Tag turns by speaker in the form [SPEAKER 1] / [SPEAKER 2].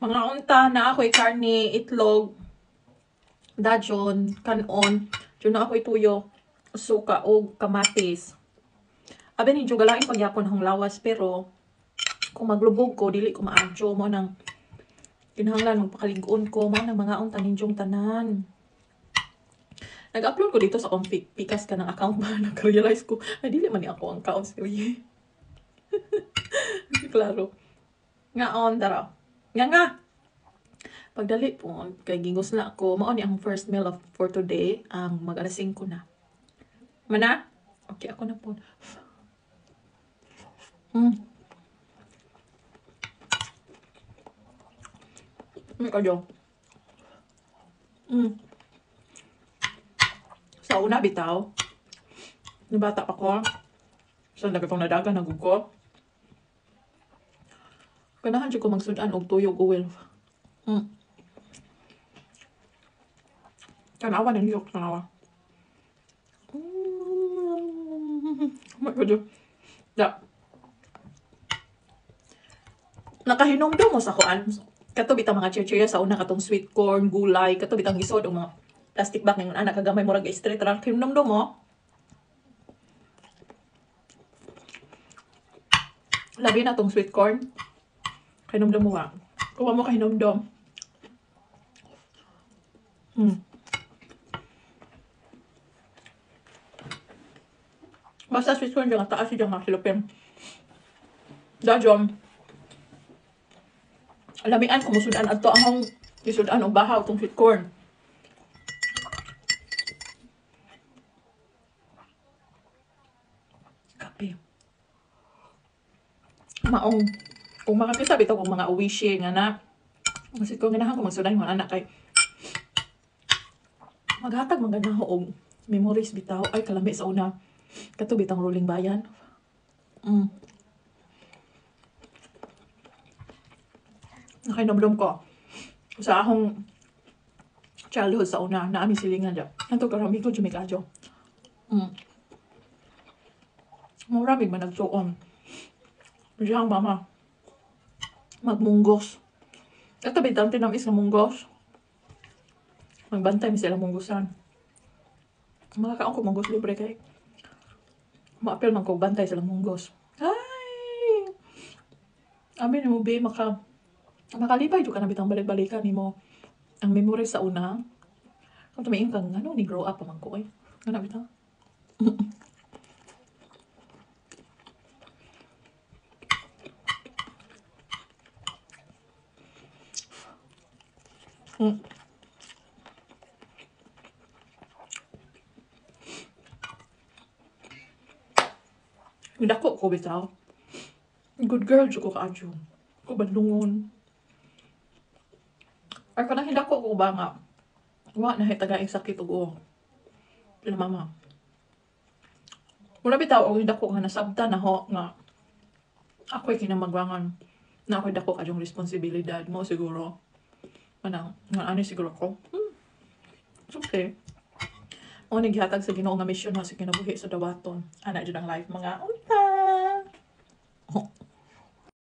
[SPEAKER 1] Mga unta na ako'y karni, itlog, dajon, kanon, dyan na ako'y tuyo, suka og kamatis. Abi ninyo galain pagyapon akong lawas, pero kung maglubog ko dili ko maadyo mo nang kinahanglan magpakalig-on ko mo nang mga unta ninjong tanan. Nag-upload ko dito sa akong pikas ka ng account ba, nag-realize ko ay dili man ni ako ang account serye. Klaro. Ngaon dara. Nga nga. Pagdali po, kay gingos na ako, mao ni ang first meal of for today, ang mag alas 5 na. Mana? Okay, ako na po. Kayo. Sa una, bitaw. Nabata pa ko. Sa nagatong nadagan, nagug ko. Ganahan siya ko magsudan og tuyog oil. Tanawa ng liyok, tanawa. Oh my God. Da. Nakahinumdum mo sa kuan. Kato bitang mga chichirya sa una katong sweet corn, gulay, kato bitang gisod og mga plastic bag ngayon anak kagamay murag street ra. Hinumdum mo. Labi na tong sweet corn. Kahinumdum mo ka. Kuha mo kahinumdum. Basta sweet corn dyan, taas siya nga silupin. Dajon. Lamian ko musudan adto ahong gisudan og bahaw tong sweet corn. Kape. Maong kung makakita bitaw kong mga uwishi nga na kasi ko ganahan ko magsudan mo anak kay maghatag man ganaho og memories bitaw ay kalami sa una kato bitang rolling bayan. Nakainomdom ko sa akong childhood sa una na aming silingan dyan. Anto karami ko jumikadyo. Mura mig man nagsuon. Siyang mama. Magmunggos. Kato bitang tinamis nga munggos. Magbantay mi sila munggosan. Makakaon ko munggos libre kay maapil man ko bantay sila munggos. Ay! Abi ni mo be makalipay jud ka na bitang balik-balikan nimo ang memory sa una. Kung tumiing kang ano ni grow up pa man ko eh. Ano bitaw? Dako ko bitaw. Good girl jud ko kaadyo. Ko bandungon. Ay kanang hidako ko ba nga wa na hitagaing sakit og uong. Pila mama. Mura bitaw og hidako nga nasabta na ho nga ako'y kinamagwangan na ako'y dako kadyong responsibilidad mo siguro. Manang nga ani siguro ko. It's okay. Mo ni gihatag sa Ginoo nga mission ha sa kinabuhi sa dawaton. Ana jud ang life mga